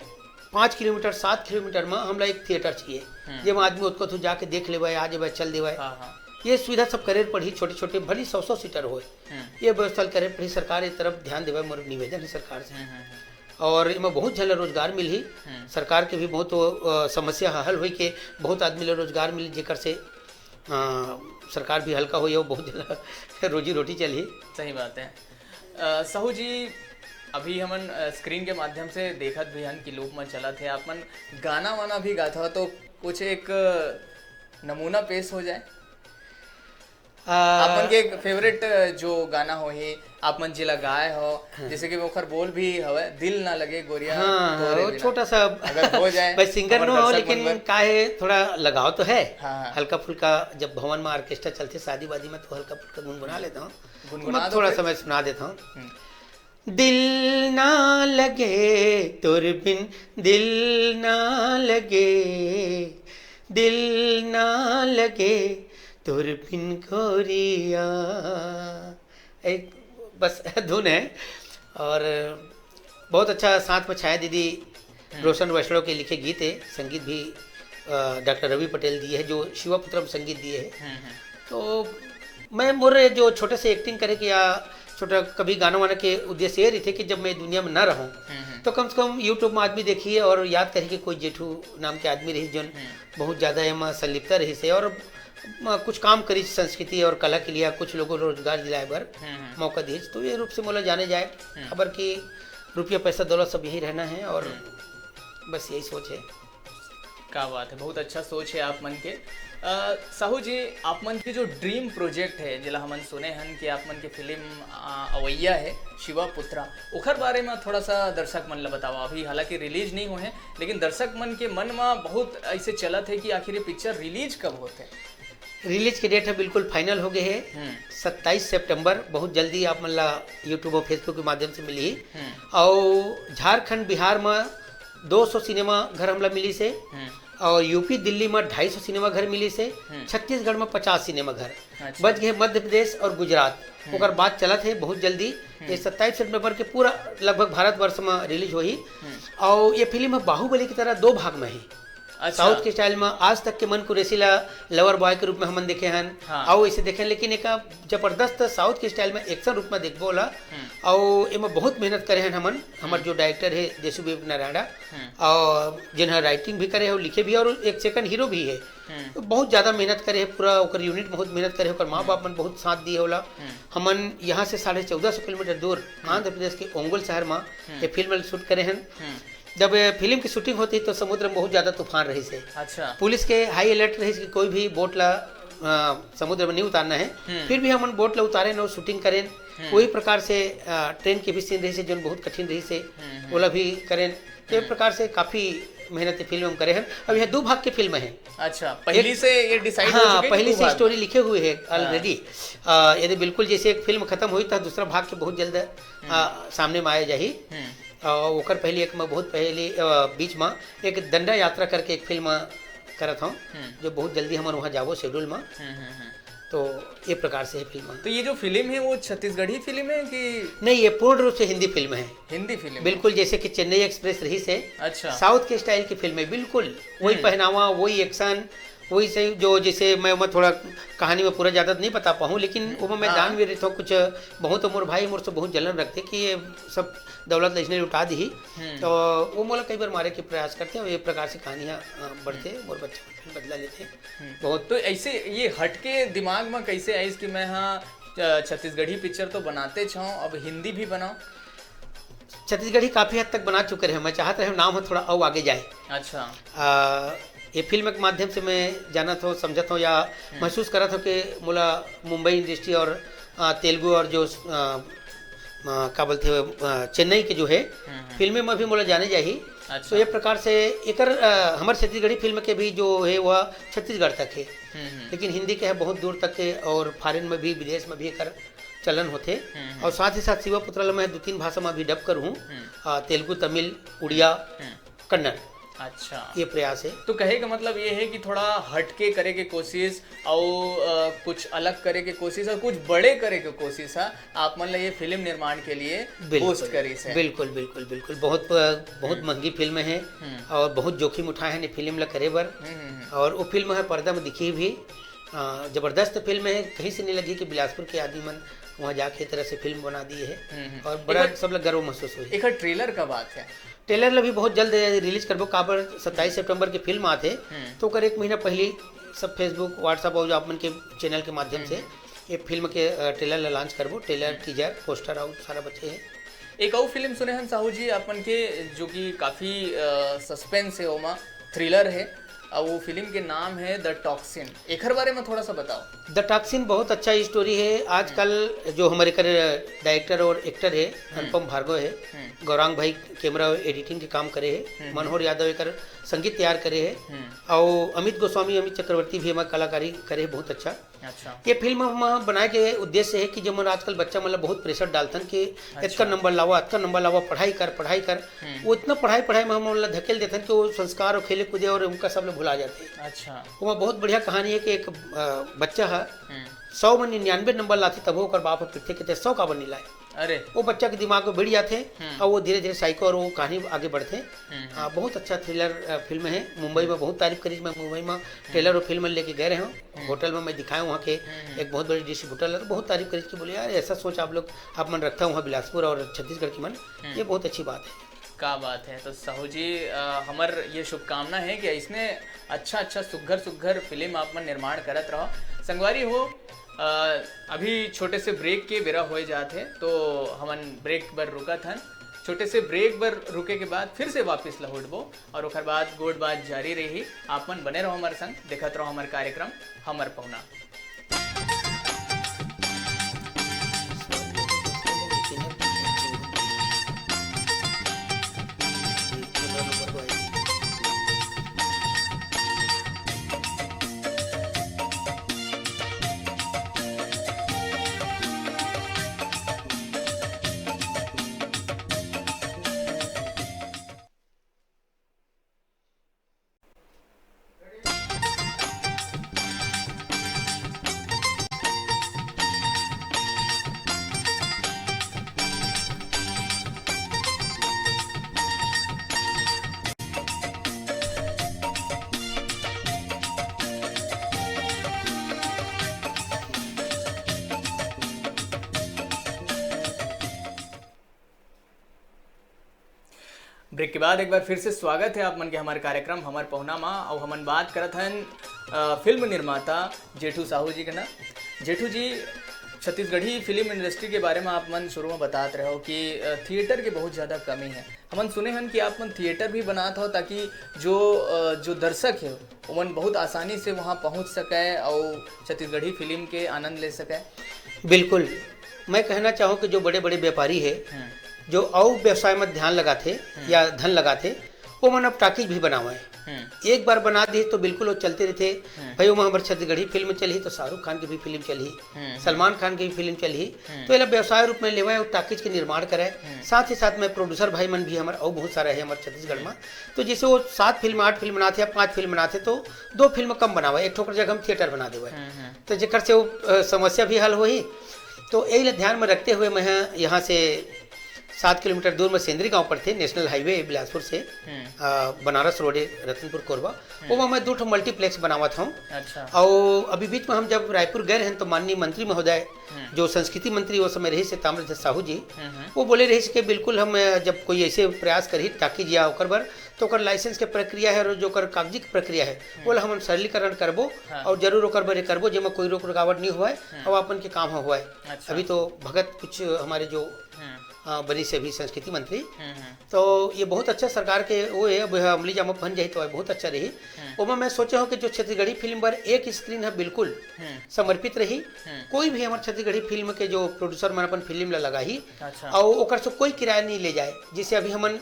पाँच किलोमीटर, सात किलोमीटर में हमला एक थिएटर चाहिए, हम्म। जेमा आदमी ओतको तो जाके देख लेवे, आ जावे, चल देवे। हाँ, हाँ। ये सुविधा सब करे पड़ही, छोटे-छोटे भली सौ सौ सीटर होए। हम्म। ये व्यवस्था करे पड़ही, सरकार ये तरफ ध्यान देवे, मोर निवेदन है सरकार से। हम्म, हम्म, हम्म। और एमा बहुत झन ला रोजगार मिलही, हम्म। सरकार के भी बहुत, अ, समस्या ह हल होई के बहुत आदमी ला रोजगार मिली, जेकर से, अ, सरकार भी हल्का होई और बहुत झन ला रोजी रोटी चलही। सही बात है। अ, साहू जी, अभी हमन स्क्रीन के माध्यम से देखत भी हन कि लूप में चलत हे। आप मन गाना वाना भी गात हो, तो कुछ एक नमूना पेश हो जाए। आ, आप मन के एक फेवरेट जो गाना हो ही, आप मन जिला गाए हो, हाँ। जैसे कि ओखर बोल भी हवे, "दिल ना लगे गोरिया हाँ, तोरे वो बिना।" छोटा सा अगर हो जाए, भाई, सिंगर नो हो, लेकिन का है, थोड़ा लगाव तो है। हाँ, हाँ। हल्का फुल्का जब भवन में ऑर्केस्ट्रा चलते शादी वादी में, तो हल्का फुल्का गुनगुना लेता हूँ। गुनगुना दो थोड़ा सा मैं सुना देता हूँ। हम्म। दिल ना लगे तोर बिन, दिल ना लगे, दिल ना लगे तोर बिन गोरिया। एक बस धुन है। और बहुत अच्छा साथ में छाया दीदी, हम्म। रोशन वैष्णव के लिखे गीत है, संगीत भी डॉक्टर रवि पटेल दिए है, जो शिवा पुत्रम संगीत दिए है। हम्म, हम्म। तो मैं मोर जो छोटे से एक्टिंग करे के या छोटा कभी गाना वाना के उद्देश्य ये रही थे कि जब मैं दुनिया में ना रहूं, हम्म, हम्म। तो कम से कम YouTube में आदमी देखिए और याद करिए कि कोई जेठू नाम के आदमी रही, जो हम्म। बहुत ज़्यादा एमा संलिप्ता रही से और म-, कुछ काम करी संस्कृति और कला के लिए, कुछ लोगों को रोजगार दिलाए बर हम्म, हम्म। मौका दिए, तो ये रूप से मोला जाने जाए। हम्म। खबर कि रुपया पैसा दौलत सब यही रहना है और हम्म। बस यही सोच है। का बात है, बहुत अच्छा सोच है आप मन के। अ, साहू जी, आप मन के जो ड्रीम प्रोजेक्ट है, जेला हमन सुने हन कि आप मन के फिल्म, अ, अवैया है शिवा पुत्रा, ओखर बारे में थोड़ा सा दर्शक मन ला बतावा। अभी हालांकि रिलीज नहीं हुए हैं, लेकिन दर्शक मन के मन में बहुत ऐसे चलत है कि आखिर ये पिक्चर रिलीज कब होते? रिलीज के डेट है बिल्कुल फाइनल हो गए है, हम्म। सत्ताईस सितंबर, बहुत जल्दी आप मन ला YouTube और Facebook के माध्यम से मिली। हम्म। और झारखंड, बिहार में दो सौ सिनेमा घर हमला मिली से, हम्म। और यूपी दिल्ली में ढाई सौ सिनेमा घर मिली से, हम्म। छत्तीसगढ़ में पचास सिनेमा घर, अच्छा। बच गए मध्य प्रदेश और गुजरात। हम्म। ओकर बाद चलत है बहुत जल्दी, हम्म। ये सत्ताईस सितंबर के पूरा लगभग भारतवर्ष में रिलीज होही। हम्म। और ये फिल्म बाहुबली की तरह दो भाग में है। अच्छा। साउथ के स्टाइल में आज तक के मन कुरैशी ला लवर बॉय के रूप में हमन देखे हन, हाँ। और ऐसे देखे हन, लेकिन एक जबरदस्त साउथ के स्टाइल में एक्शन रूप में देखबो ला। हम्म। और एमा बहुत मेहनत करे हन हमन, हमर हम्म। जो डायरेक्टर है देशू विवेक नारायणा, हम्म। और जिन्हें राइटिंग भी करे है और लिखे भी है और एक सेकंड हीरो भी है। हम्म। तो बहुत ज़्यादा मेहनत करे है, पूरा ओकर यूनिट बहुत मेहनत करे है, ओकर माँ बाप मन बहुत साथ दिए होला। हम्म। हमन यहाँ से साढ़े चौदह सौ किलोमीटर दूर हम्म। आंध्र प्रदेश के ओंगोल शहर में हम्म। ये फिल्म शूट करे हन। हम्म। जब ये फिल्म की शूटिंग होती तो समुद्र में बहुत ज़्यादा तूफान रही से। अच्छा। पुलिस के हाई अलर्ट रही कि कोई भी बोट ला, अ, समुद्र में नहीं उतारना है। हम्म। फिर भी हमन बोट ला उतारेन और शूटिंग करेन। हम्म। वही प्रकार से, अ, ट्रेन के भी सीन रही से, जोन बहुत कठिन रही से, हम्म, हम्म। ओला भी करेन। तो ये हम्म। प्रकार से काफ़ी मेहनत फिल्म हम करे हैं। अब यह दो भाग के फिल्म है। अच्छा, पहली एक से ये डिसाइड हो हाँ, चुके हैं कि पहली दो से भाग स्टोरी में। लिखे हुए है हाँ। ऑलरेडी। अ, यदि बिल्कुल जैसे एक फिल्म खत्म हुई तो दूसरा भाग के बहुत जल्द, अ, हम्म। सामने में आए जाही। हम्म। अ, ओकर पहले एक में बहुत पहले, अ, बीच में एक दंडा यात्रा करके एक फिल्म करत हूँ, हम्म। जो बहुत जल्दी हमन वहाँ जाबो शेड्यूल में। हम्म, हम्म, हम्म। तो ये प्रकार से है फिल्म। तो ये जो फिल्म है वो छत्तीसगढ़ी फिल्म है कि? नहीं, ये पूर्ण रूप से हिंदी फिल्म है। हिंदी फिल्म है? बिल्कुल, जैसे कि चेन्नई एक्सप्रेस रही से अच्छा। साउथ के स्टाइल की फिल्म है, बिल्कुल वही हम्म। पहनावा, वही एक्शन, वही से जो जैसे मैं ओमा थोड़ा कहानी में पूरा ज़्यादा नहीं बता पाऊँ, लेकिन हम्म। ओमा मैं हाँ। दानवीर रहता हूँ, कुछ बहुत मोर भाई मोर से बहुत जलन रखते कि ये सब दौलत लइसने लुटा दी। हम्म। तो वो मोला कई बार मारे के प्रयास करते हैं, ये प्रकार से कहानियाँ, अ, बढ़ते, हम्म। मोर बच्चा बदला लेते हैं। हम्म। बहुत। तो ऐसे ये हटके दिमाग में कैसे आइस कि मैं हाँ, अ, छत्तीसगढ़ी पिक्चर तो बनाते छो, अब हिंदी भी बनाओ? छत्तीसगढ़ी काफ़ी हद तक बना चुके रहे, मैं चाहत रहे नाम हो थोड़ा और आगे जाए। अच्छा। आ, ये फिल्म के माध्यम से मैं जानत हूँ, समझत हूँ या हम्म। महसूस करत हूँ कि मोला मुंबई इंडस्ट्री और, आ, तेलुगु और जो, आ, आ, का बोलते हैं, आ, चेन्नई के जो है, हम्म, हम्म। फिल्में में भी मोला जाने जाही। अच्छा। तो ये प्रकार से एकर, आ, हमर छत्तीसगढ़ी फिल्म के भी जो है वह छत्तीसगढ़ तक है। हम्म, हम्म। लेकिन हिंदी के है बहुत दूर तक के और फॉरेन में भी, विदेश में भी एकर चलन होथे। हम्म, हम्म। और साथ ही साथ शिवा पुत्रा ल मैं दो तीन भाषा में भी डब करूँ, हम्म। आ, तेलुगु, तमिल, उड़िया, हम्म। कन्नड़। अच्छा। ये प्रयास है। तो कहे का मतलब ये है कि थोड़ा हटके करे के कोशिश और, अ, कुछ अलग करे के कोशिश और कुछ बड़े करे के कोशिश है, आप मन ला ये फिल्म निर्माण के लिए बिल्कुल। बूस्ट करिस है। बिल्कुल, बिल्कुल, बिल्कुल। बहुत, अ, बहुत हम्म। महंगी फिल्म है हम्म। और बहुत जोखिम उठाए हैं ये फिल्म ला करे बर। हम्म, हम्म, हम्म। और वो फिल्म है पर्दा में दिखी भी, अ, जबरदस्त फिल्म है, कहीं से नहीं लगी कि बिलासपुर के आदमी मन वहाँ जाके तरह से फिल्म बना दिए है हम्म, हम्म। और बड़ा एक सब लोग गर्व महसूस हुई। एक ट्रेलर का बात है। ट्रेलर ला भी बहुत जल्द रिलीज करबो, काबर सत्ताईस सितंबर की फिल्म आते, हम्म। तो ओकर एक महीना पहले सब Facebook, WhatsApp और जो आप मन के चैनल के माध्यम से हम्म। ये फिल्म के, अ, ट्रेलर ला लॉन्च करबो। ट्रेलर, हम्म। टीजर, पोस्टर और सारा बचे हैं। एक अउ फिल्म सुने हन साहू जी आप मन के, जो कि काफी सस्पेंस है, ओमा थ्रिलर है, और वो फिल्म के नाम है द टॉक्सिन। एखर बारे में थोड़ा सा बताओ। द टॉक्सिन बहुत अच्छा स्टोरी है। आजकल जो हमारे कर डायरेक्टर और एक्टर है, हम्म। अनुपम भार्गव है, हम्म। गौरांग भाई कैमरा एडिटिंग के काम करे है, हम्म। मनोहर यादव एकर संगीत तैयार करे है, हम्म। और अमित गोस्वामी, अमित चक्रवर्ती भी एमा कलाकारी करे है बहुत अच्छा। अच्छा। ये फिल्म हम बनाए के उद्देश्य है कि जो मन आजकल बच्चा मन ला बहुत प्रेशर डालथन कि अच्छा। एतका नंबर लावा, एतका नंबर लावा, पढ़ाई कर, पढ़ाई कर। हम्म। वो इतना पढ़ाई, पढ़ाई में हम मन ला धकेल देथन कि वो संस्कार और खेले कूदे और उनका सब लोग भुला जाते हैं। अच्छा। वो बहुत बढ़िया कहानी है कि एक, अ, बच्चा है, हम्म। सौ में निन्यानवे नंबर लाथे, तब ओकर बाप ह पिटथे, कहते, "सौ काबर नहीं लाए?" अरे। वो बच्चा के दिमाग में बैठ जाथे, हम्म। और वो धीरे-धीरे साइको और वो कहानी आगे बढ़थे। हम्म, हम्म। आ, बहुत अच्छा थ्रिलर, अ, फिल्म है। मुंबई में बहुत तारीफ करी, मैं मुंबई में ट्रेलर और फिल्म लेके गए रहे हूँ। हम्म। होटल में मैं दिखाया वहाँ के हम्म, हम्म। एक बहुत बड़े डिस्ट्रीब्यूटर, बहुत तारीफ करी कि बोले, "यार, ऐसा सोच आप लोग, आप मन रखता हुआ बिलासपुर और छत्तीसगढ़ की मन, हम्म। ये बहुत अच्छी बात है।" का बात है। तो साहू जी, अ, हमर ये शुभकामना है कि इसने अच्छा, अच्छा, सुघर, सुघर फिल्म आप मन निर्माण करत रहो। संगवारी हो, अ, अभी छोटे से ब्रेक के बेरा होए जात है, तो हमन ब्रेक बर रुकत हन। छोटे से ब्रेक बर रुके के बाद फिर से वापस लहुटबो और ओकर बाद गोठ बात जारी रही। आप मन बने रहो हमर संग, देखत रहो हमर कार्यक्रम हमर पहुना। ब्रेक के बाद एक बार फिर से स्वागत है आप मन के हमारे कार्यक्रम हमर पहुना मा। अउ हमन बात करत हन, अ, फिल्म निर्माता जेठू साहू जी के ना। जेठू जी, छत्तीसगढ़ी फिल्म इंडस्ट्री के बारे में आप मन शुरू में बतात रहे हो कि, अ, थिएटर के बहुत ज़्यादा कमी है। हमन सुने हन कि आप मन थिएटर भी बनात हो, ताकि जो, अ, जो दर्शक है, ओमन बहुत आसानी से वहाँ पहुँच सके और छत्तीसगढ़ी फिल्म के आनंद ले सके। बिल्कुल, मैं कहना चाहूँ कि जो बड़े-बड़े व्यापारी है, हम्म। जो अउ व्यवसाय में ध्यान लगाथे हम्म। या धन लगाथे, वो मन अब टाकीज भी बनावे। हम्म। एक बार बना दिस तो बिल्कुल वो चलते रहिथे। हम्म। भाई, ओमा हमर छत्तीसगढ़ी फिल्म चलही तो शाहरुख खान की भी फिल्म चलही, हम्म। सलमान खान की भी फिल्म चलही, हम्म। तो एला व्यवसाय रूप में लेवे और टाकीज के निर्माण करे। हम्म। साथ ही साथ में प्रोड्यूसर भाई मन भी हमर अउ बहुत सारा है हमर छत्तीसगढ़ में, तो जैसे वो सात फिल्म, आठ फिल्म बनाथे या पाँच फिल्म बनाथे, तो दो फिल्म कम बनावे, एक ठोकर जगह हम थिएटर बना देवे। हम्म, हम्म। तो जेकर से वो, अ, समस्या भी हल होही। तो यही ला ध्यान में रखते हुए मैं यहाँ से सात किलोमीटर दूर में सेंदरी गांव पड़थे, नेशनल हाईवे बिलासपुर से, हम्म। अ, बनारस रोड, रतनपुर कोरबा, हम्म। ओमा मैं दू ठो मल्टीप्लेक्स बनावत हूँ। अच्छा। और अभी बीच में हम जब रायपुर गए रहन, तो माननीय मंत्री महोदय, हम्म। जो संस्कृति मंत्री वो समय रहिस हे, ताम्रध्वज साहू जी, हम्म, हम्म। वो बोले रहिस कि बिल्कुल हम, अ, जब कोई ऐसे प्रयास करही टाकीज या ओकर बर, तो ओकर लाइसेंस के प्रक्रिया है और जो ओकर कागजी के प्रक्रिया है, हम्म। वो ला हमन सरलीकरण करबो हाँ। और जरूर ओकर बर ये करबो, जेमा कोई रोक रुकावट नहीं होवय हम्म। और अपन के काम ह होवय। अच्छा। अभी तो भगत कुछ हमारे जो, हम्म। अ, बनी से अभी संस्कृति मंत्री, हम्म, हम्म। तो ये बहुत अच्छा सरकार के वो है, अब अमली जामा बन जाही तो बहुत अच्छा रही। हम्म। ओमा मैं सोचे हूँ कि जो छत्तीसगढ़ी फिल्म बर एक स्क्रीन है बिल्कुल हम्म। समर्पित रही। हम्म। कोई भी हमारे छत्तीसगढ़ी फिल्म के जो प्रोड्यूसर मन अपन फिल्म ला लगाही अच्छा। और ओकर से कोई किराया नहीं ले जाए, जैसे अभी हमन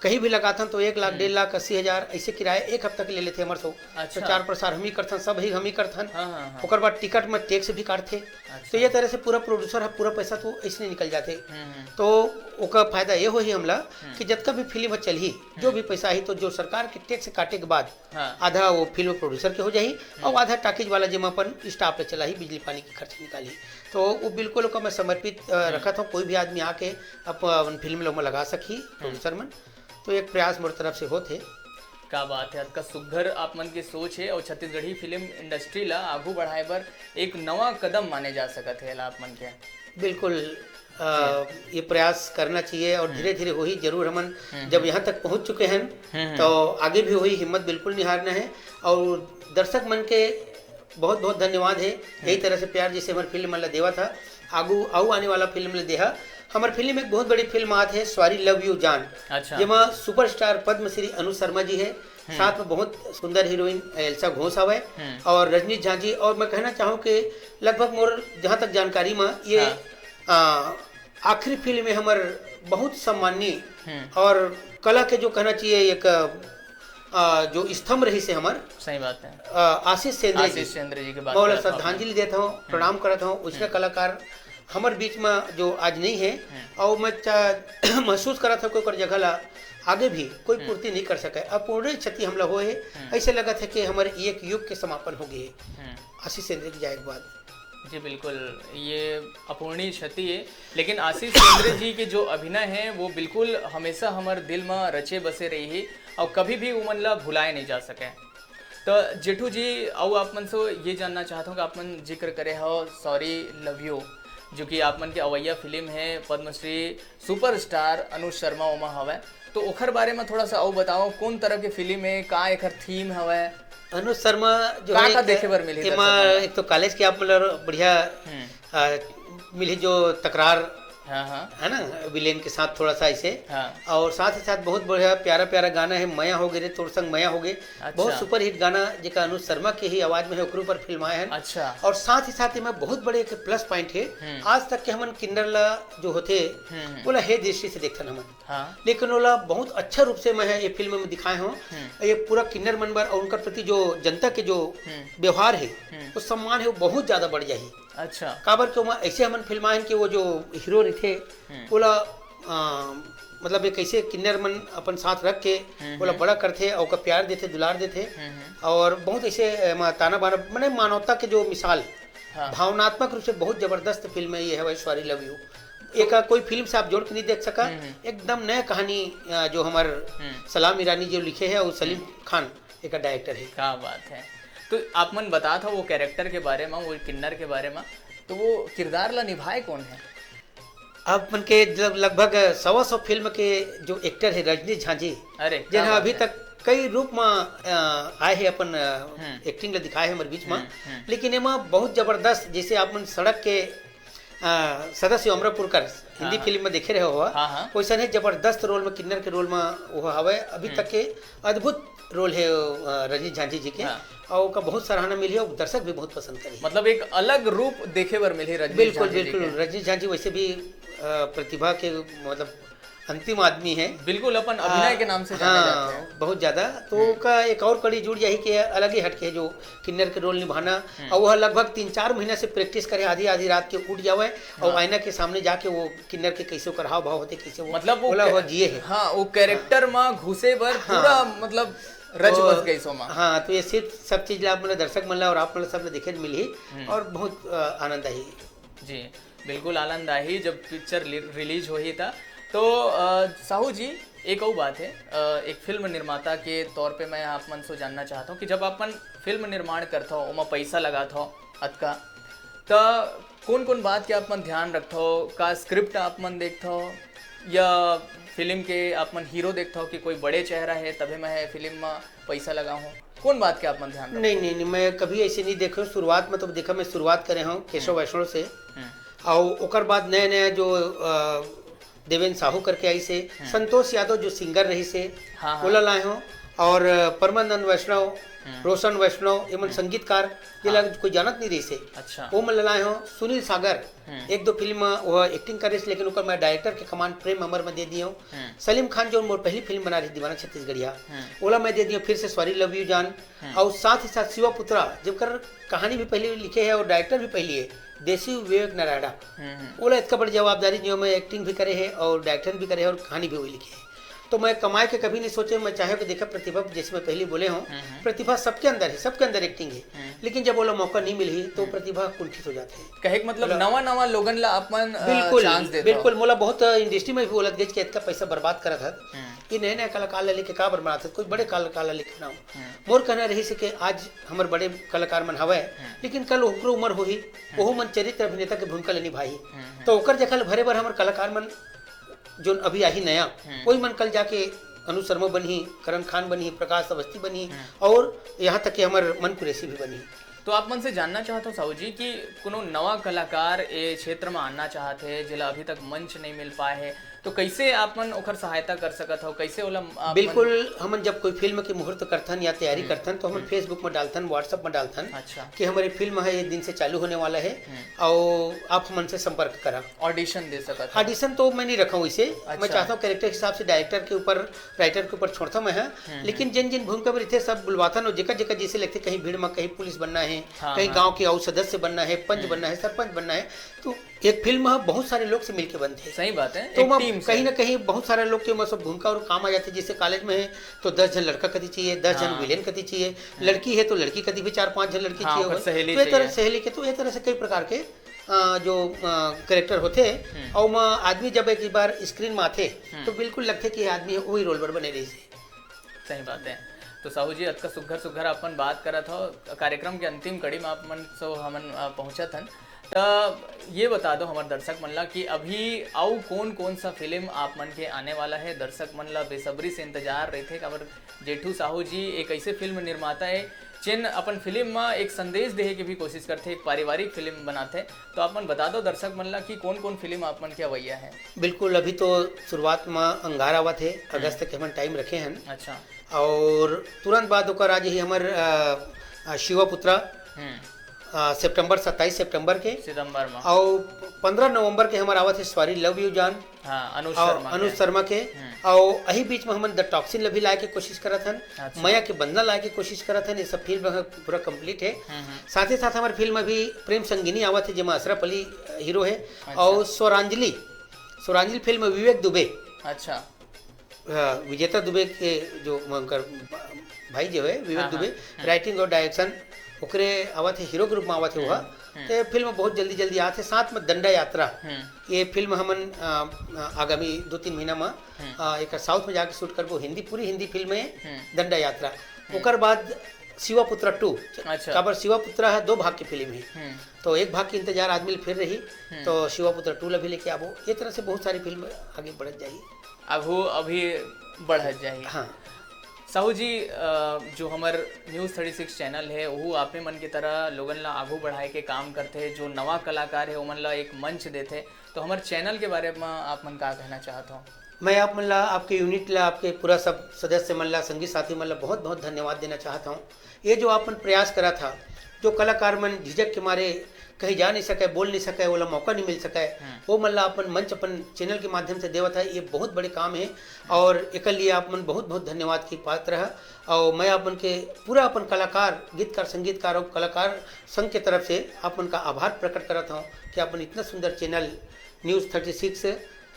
कहीं भी लगाथन तो एक लाख, हम्म। डेढ़ लाख, अस्सी हजार ऐसे किराया एक हफ्ता के ले लेथे हमर से। अच्छा। प्रचार प्रसार हम ही करथन, सब ही हम ही करथन। हाँ, हाँ, हाँ। ओकर बाद टिकट में टैक्स भी काटथे। अच्छा। तो ये तरह से पूरा प्रोड्यूसर ह पूरा पैसा तो ऐसने निकल जाथे। हम्म, हम्म। तो ओकर फायदा ये होही हमला हम्म। कि जतका भी फिल्म ह चलही, जो हम्म। भी पैसा आही, तो जो सरकार के टैक्स काटे के बाद हाँ। आधा वो फिल्म प्रोड्यूसर के हो जाही हम्म। और आधा टाकीज वाला, जेमा अपन स्टाफ ले चलाही, बिजली पानी के खर्च निकालही। तो वो बिल्कुल ओकर मैं समर्पित, अ, हम्म। रखत हूँ। कोई भी आदमी आके अप-, अपन फिल्म लोग में लगा सकही, हम्म। प्रोड्यूसर मन। तो एक प्रयास मोर तरफ से होत हे। का बात है, अतका सुघर आप मन के सोच है और छत्तीसगढ़ी फिल्म इंडस्ट्री ला आगू बढ़ाए बर एक नवा कदम माने जा सकत है ला आप मन के। बिल्कुल, अ, जी। ये प्रयास करना चाहिए और हम्म। धीरे-धीरे होही जरूर। हमन हम्म, जब हम्म। यहाँ तक पहुँच चुके हैं, हम्म, हम्म। तो आगे भी होही, हिम्मत बिल्कुल नहीं हारना है। और दर्शक मन के बहुत-बहुत धन्यवाद है, यही हम्म। तरह से प्यार जैसे हमारे फिल्म मन ला देवा था, आगू अउ आने वाला फिल्म ला देहा। हमर फिल्म, एक बहुत बड़ी फिल्म आत हे, सॉरी लव यू जान, अच्छा। जेमा सुपरस्टार पद्मश्री अनुज शर्मा जी हे, हम्म। साथ में बहुत सुंदर हीरोइन एल्सा घोष हवय हम्म। और रजनीश झा जी। और मैं कहना चाहूँ कि लगभग मोर जहाँ तक जानकारी में ये हाँ। आ, आखिरी फिल्म में हमर बहुत सम्माननीय हम्म। और कला के जो कहना चाहिए एक आ, जो स्तंभ रहिस हे हमर सही बात है। आ, आशीष सेंद्रे आशीष जी। सेंद्रे जी के बात मैं ओला करत हव। श्रद्धांजलि देत हूँ, हम्म। प्रणाम करत हूँ। उसने हम्म। कलाकार हमर बीच में जो आज नहीं है हम्म। और मैं चा-, महसूस करत हूँ कि ओकर जगह ला आगे भी कोई हम्म। पूर्ति नहीं कर सके। अपूर्णीय क्षति हमला होए हे। हम्म। ऐसे लगत है कि हमर एक युग के समापन हो गए हे। हम्म। आशीष सेंद्रे के जाए के बाद। जी बिल्कुल, ये अपूर्णीय क्षति है, लेकिन आशीष सेंद्रे जी के जो अभिनय है वो बिल्कुल हमेशा हमर दिल में रचे बसे रही है और कभी भी उमन ला भुलाए नहीं जा सके। तो जेठू जी, अउ आप मन से ये जानना चाहत हूँ कि आप मन जिक्र करे हो सॉरी लव यू, जो कि आप मन के अवैया फिल्म है, पद्मश्री सुपरस्टार अनुज शर्मा ओमा हवय, तो ओखर बारे में थोड़ा सा अउ बताओ, कौन तरह के फिल्म है, का एखर थीम हवय? अनुज शर्मा जो का, है का एक, देखे बर मिलही एमा दर्शक मन ला? एक तो कॉलेज के आप मतलब बढ़िया हम्म। आ, मिलही जो तकरार हाँ, हाँ। है ना, विलेन के साथ थोड़ा सा ऐसे। हाँ। और साथ ही साथ बहुत बढ़िया प्यारा प्यारा गाना है, मया हो गे रे तोर संग मया हो गे। अच्छा। बहुत सुपरहिट गाना, जेका अनुज शर्मा के ही आवाज में है, ओकरे ऊपर फिल्माए हैं। अच्छा। और साथ ही साथ एमा बहुत बड़े एक प्लस पॉइंट है, हम्म। आज तक के हमन किन्नर ला जो होथे, हम्म, हम्म। ओला हे दृष्टि से देखथन हमन। हाँ। लेकिन ओला बहुत अच्छा रूप से मैं ये फिल्म में दिखाए हूँ। हम्म। ये पूरा किन्नर मन बर और उनकर प्रति जो जनता के जो हम्म। व्यवहार है, हम्म। वो सम्मान है, वो बहुत ज्यादा बढ़ जाही। अच्छा। काबर के ओमा ऐसे हमन फिल्माए हन कि वो जो हीरो रहिथे, हम्म। ओला, आ, मतलब एक ऐसे किन्नर मन अपन साथ रख के हम्म, ओला हम्म। बड़ा करथे, ओकर प्यार देथे, दुलार देथे। हम्म, हम्म। और बहुत ऐसे, अ, मा-, ताना बाना, माने मानवता के जो मिसाल, हाँ। भावनात्मक रूप से बहुत जबरदस्त फिल्म है ये हवय सॉरी लव यू। एक कोई फिल्म से आप जोड़ के नहीं देख सका, हम्म, हम्म। एकदम नया कहानी, अ, जो हमर हम्म। सलाम ईरानी जो लिखे है और सलीम हम्म। खान एक डायरेक्टर है। क्या बात है। तो आप मन बतात हो वो कैरेक्टर के बारे में, वो किन्नर के बारे में, तो वो किरदार ला निभाए कौन है? आप मन के जब लगभग सवा सौ फिल्म के जो एक्टर है रजनीश झा जी, अरे, क्या जेन ह बात अभी है। तक कई रूप म, अ, आए हे अपन, अ, हम्म। एक्टिंग ल दिखाए हे हमर बीच म। हम्म, हम्म। लेकिन एमा बहुत जबरदस्त, जैसे आप मन सड़क के, अ, सदाशिव अमरापुरकर हिंदी हाँ, हाँ। फिल्म म देखे रहे हो, हाँ, हाँ। वैसन हे जबरदस्त रोल म, किन्नर के रोल म वो हवय। अभी हम्म। तक के अद्भुत रोल हे, अ, रजनीश झांझी जी के। हाँ। और ओकर बहुत सराहना मिली और दर्शक भी बहुत पसंद करी। मतलब एक अलग रूप देखे बर मिली रजनीश बिल्कुल, झांझी जी बिल्कुल। के। रजनीश झांझी वैसे भी, अ, प्रतिभा के मतलब अंतिम आदमी है। बिल्कुल, अपन अभिनय आ, के नाम से जाने हाँ, जाते हैं। बहुत ज्यादा। तो हम्म। ओका एक और कड़ी जुड़ जाही कि अलग ही हटके जो किन्नर के रोल निभाना। हम्म। और वह लगभग तीन चार महीना से प्रैक्टिस करे, आधी आधी रात के उठ जावे और हाँ। आईना के सामने जाके वो किन्नर के कैसे ओकर हाव भाव होते, कैसे वो मतलब वो बोला कै-, हुआ जिए है। हाँ, वो कैरेक्टर हाँ। में घुसे बर हाँ। पूरा मतलब रच तो बस गई सोमा। हाँ, तो ये सिर्फ सब चीज ला आप मतलब दर्शक मन ला और आप मतलब सब ला देखे मिलही हम्म। और बहुत, अ, आनंद आही। जी, बिल्कुल आनंद आही जब पिक्चर लि-, रिलीज होही त। तो, अ, साहू जी, एक अउ बात है, अ, एक फिल्म निर्माता के तौर पे मैं आप मन से जानना चाहता हूँ कि जब आप मन फिल्म निर्माण करत हो, ओमा पैसा लगात हो अतका, त कौन-कौन बात के आप मन ध्यान रखत हो? का स्क्रिप्ट आप मन देखत हो या फिल्म के आप मन हीरो देखत हो कि कोई बड़े चेहरा है तभे मैं फिल्म में पैसा लगाहूँ? कौन बात के आप मन ध्यान रखत नहीं, हो? नहीं, नहीं, मैं कभी ऐसे नहीं देखे हूँ। शुरुआत में तो देखा, मैं शुरुआत करे हूँ केशव हम्म। वैष्णव से। हम्म। और ओकर बाद नया नया जो, अ, देवेंद्र साहू करके आई से, हम्म। संतोष यादव जो सिंगर रही से, हाँ, हाँ। ओला लाए हो। और, अ, परमानंद वैष्णव, हम्म। रोशन वैष्णव, एमन हम्म। संगीतकार, जेला हाँ। कोई जानत नहीं रही से। अच्छा। वो मन ला लाए हो। सुनील सागर, हम्म। एक दो फिल्म में वो एक्टिंग करे से, लेकिन ओकर मैं डायरेक्टर के कमांड प्रेम अमर में दे दिए हूँ। हम्म। सलीम खान जो मोर पहली फिल्म बना रही दीवाना छत्तीसगढ़िया, हम्म। ओला मैं दे दिए हूँ फिर से सॉरी लव यू जान। हम्म। और साथ ही साथ शिवा पुत्रा, जेकर कहानी भी पहले लिखे है और डायरेक्टर भी पहली है, देसी विवेक नारायणा। हम्म, हम्म। ओला इतना बड़ी जवाबदारी जो मैं एक्टिंग भी करे है और डायरेक्टर भी करे है और कहानी भी वही लिखे है। तो मैं कमाए के कभी नहीं सोचे, मैं चाहे कि देखा प्रतिभा, जैसे मैं पहले बोले हूँ, हम्म, हम्म। प्रतिभा सबके अंदर है, सबके अंदर एक्टिंग है, हम्म। लेकिन जब ओला मौका नहीं मिली तो हम्म। प्रतिभा कुंठित हो जाती है। कहे के मतलब बोला नवा नवा लोगन ला अपन, अ, बिल्कुल, चांस देता बिल्कुल। हो। मोला बहुत, अ, इंडस्ट्री में भी बोलत गए कि इतना पैसा बर्बाद करत हत, हम्म। ये नए नए कलाकार ला लेके का बर्बाद हत, कोई बड़े कलाकार ला लेके ना हो। हम्म। मोर कहना रही से कि आज हमर बड़े कलाकार मन हवय, हम्म। लेकिन कल ओकरो उम्र होही, हम्म। ओहू मन चरित्र अभिनेता के भूमिका ले निभाही। हम्म, हम्म। तो ओकर जगह ले भरे बर हमर कलाकार मन जोन अभी आही नया, हम्म। कोई मन कल जाके अनुज शर्मा बनही, करण खान बनही, प्रकाश अवस्थी बनही, हम्म। और यहाँ तक कि हमर मन कुरैशी भी बनही। तो आप मन से जानना चाहत हो साहू जी कि कोनो नवा कलाकार ए क्षेत्र में आना चाहत हे, जेला अभी तक मंच नहीं मिल पाए हे, तो कैसे आप मन ओकर सहायता कर सकत हो, कैसे ओला आप मन बिल्कुल। हमन जब कोई फिल्म के मुहूर्त करथन या तैयारी हम्म। करथन, तो हमन हम्म। Facebook में डालथन, WhatsApp में डालथन अच्छा। कि हमारी फिल्म है, ये दिन से चालू होने वाला है, हम्म। और आप हमन से संपर्क करा। ऑडिशन दे सकत हो। ऑडिशन तो मैं नहीं रखा हूँ इसे, मैं अच्छा। चाहता हूँ कैरेक्टर के हिसाब से डायरेक्टर के ऊपर, राइटर के ऊपर छोड़ता मैं, हाँ। हम्म, लेकिन हम्म। जिन जिन भूमिका में रहते, सब बुलवाथन, और जेकर जेकर जैसे लगते, कहीं भीड़ में कहीं पुलिस बनना है, हाँ, कहीं हाँ। गांव के और सदस्य बनना है, पंच हम्म। बनना है, सरपंच बनना है, तो एक फिल्म ह बहुत सारे लोग से मिलके बनथे। सही बात है, तो एक ओमा टीम से। कहीं ना कहीं बहुत सारे लोग के ओमा सब भूमिका और काम आ जाथे। जैसे कॉलेज में है तो दस झन लड़का कति चाहिए, दस झन हाँ। विलेन कति चाहिए, हम्म। लड़की है तो लड़की कति भी चार पांच झन लड़की हाँ, चाहिए ओकर होगा। सहेली तो ये तरह चाहिए। सहेली के, तो ये तरह से कई प्रकार के अ, जो कैरेक्टर होथे, हम्म। और ओमा आदमी जब एक बार स्क्रीन में आथे हम्म। तो बिल्कुल लगथे कि ये आदमी वही रोल बर बने रहिस। सही बात है। तो साहू जी, अतका सुघर सुघर अपन बात करत हो, कार्यक्रम के अंतिम कड़ी में आप मन सो हमन अ, पहुंचत हन, त ये बता दो हमर दर्शक मन ला कि अभी अउ कौन कौन सा फिल्म आप मन के आने वाला है, दर्शक मन ला बेसब्री से इंतजार रहिथे, काबर जेठू साहू जी एक ऐसे फिल्म निर्माता है, जेन अपन फिल्म में एक संदेश देहे के भी कोशिश करथे, एक पारिवारिक फिल्म बनाथे। तो आप मन बता दो दर्शक मन ला कि कौन कौन फिल्म आप मन के अवैया है। बिल्कुल, अभी तो शुरुआत में अंगार आवत है, हम्म। अगस्त के हमन टाइम रखे हन। अच्छा। और तुरंत बाद ओकर आ जाही हमर, अ, अ, शिवापुत्रा, हम्म। अ, सितंबर, सत्ताईस सितंबर के। सितंबर में। और पंद्रह नवंबर के हमर आवत है सॉरी लव यू जान। हाँ, अनुज और शर्मा अनुज के। शर्मा के। हम्म। और यही बीच में हमन द टॉक्सिन ल भी लाए के कोशिश करत हन, अच्छा। मया के बंधना लाए के कोशिश करत हन। ये सब फिल्म ह पूरा कंप्लीट है। हम्म, हम्म। साथ ही साथ हमारी फिल्म अभी प्रेम संगिनी आवत है, जेमा अशरफ अली हीरो है, अच्छा। और स्वरांजलि, स्वरांजलि फिल्म विवेक दुबे। अच्छा। हाँ, विजेता दुबे के जो उनकर भाई जो है विवेक हाँ, दुबे, हाँ। हम्म। राइटिंग और डायरेक्शन ओकरे आवत है, हीरो के रूप में आवत है वह। हम्म, हम्म। तो ये फिल्म बहुत जल्दी जल्दी आत है। साथ में दंडा यात्रा, हम्म। ये फिल्म हमन, अ, अ, आगामी दो तीन महीना में, हम्म। अ, एक साउथ में जाके शूट करबो, हिंदी, पूरी हिंदी फिल्म है हम्म। दंडा यात्रा। हम्म। ओकर बाद शिवापुत्रा टू, अच्छा। काबर शिवापुत्रा है दो भाग की फिल्म है, हम्म। तो एक भाग के इंतजार आदमी ल फिर रही, हम्म। तो शिवापुत्रा टू ला भी लेके आबो। ये तरह से बहुत सारी फिल्म आगे बढ़त जाही। आगू अभी बढ़त जाही। हाँ। साहू जी, अ, जो हमर न्यूज़ थर्टी सिक्स चैनल है, वो आपने मन की तरह लोगन ला आगू बढ़ाए के काम करथे, जो नवा कलाकार है, ओमन ला एक मंच देथे। तो हमर चैनल के बारे में आप मन का कहना चाहत हो? मैं आप मन ला, आपके यूनिट ला, आपके पूरा सब सदस्य मन ला, संगी साथी मन ला बहुत बहुत धन्यवाद देना चाहत हूँ। ये जो आप मन प्रयास करा था, जो कलाकार मन झिझक के मारे कहीं जा नहीं सके, बोल नहीं सके, ओला मौका नहीं मिल सके, हम्म। वो मन ला अपन मंच अपन चैनल के माध्यम से देवत है, ये बहुत बड़े काम है। और एकर लिए आप मन बहुत बहुत धन्यवाद की पात्र है। और मैं आप मन के पूरा अपन कलाकार, गीतकार, संगीतकार और कलाकार संघ के तरफ से आप मन का आभार प्रकट करत हूँ कि आप मन इतना सुंदर चैनल न्यूज़ थर्टी सिक्स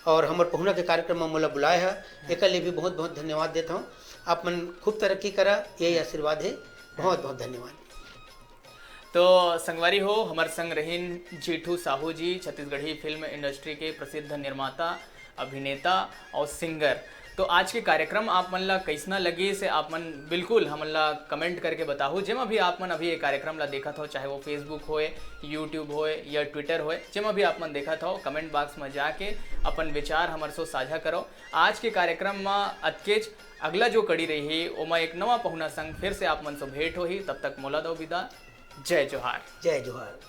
और हमर पहुना के कार्यक्रम में मोला बुलाए है, एकर लिए भी बहुत बहुत धन्यवाद देता हूँ। आप मन खूब तरक्की करा, यही आशीर्वाद है। बहुत बहुत धन्यवाद। तो संगवारी हो, हमर संग रहिन जेठू साहू जी, छत्तीसगढ़ी फिल्म इंडस्ट्री के प्रसिद्ध निर्माता, अभिनेता और सिंगर। तो आज के कार्यक्रम आप मन ला कैसना लगे, से आप मन बिल्कुल हमन ला कमेंट करके बताहू। जेमा भी आप मन अभी ये कार्यक्रम ला देखत हो, चाहे वो Facebook होए, YouTube होए या Twitter होए, जेमा भी आप मन देखत हो, कमेंट बॉक्स में जाके अपन विचार हमर सो साझा करो। आज के कार्यक्रम में अतकेच, अगला जो कड़ी रही, ओमा एक नवा पहुना संग फिर से आप मन सो भेंट होही। तब तक मोला दो विदा। जय जोहार। जय जोहार।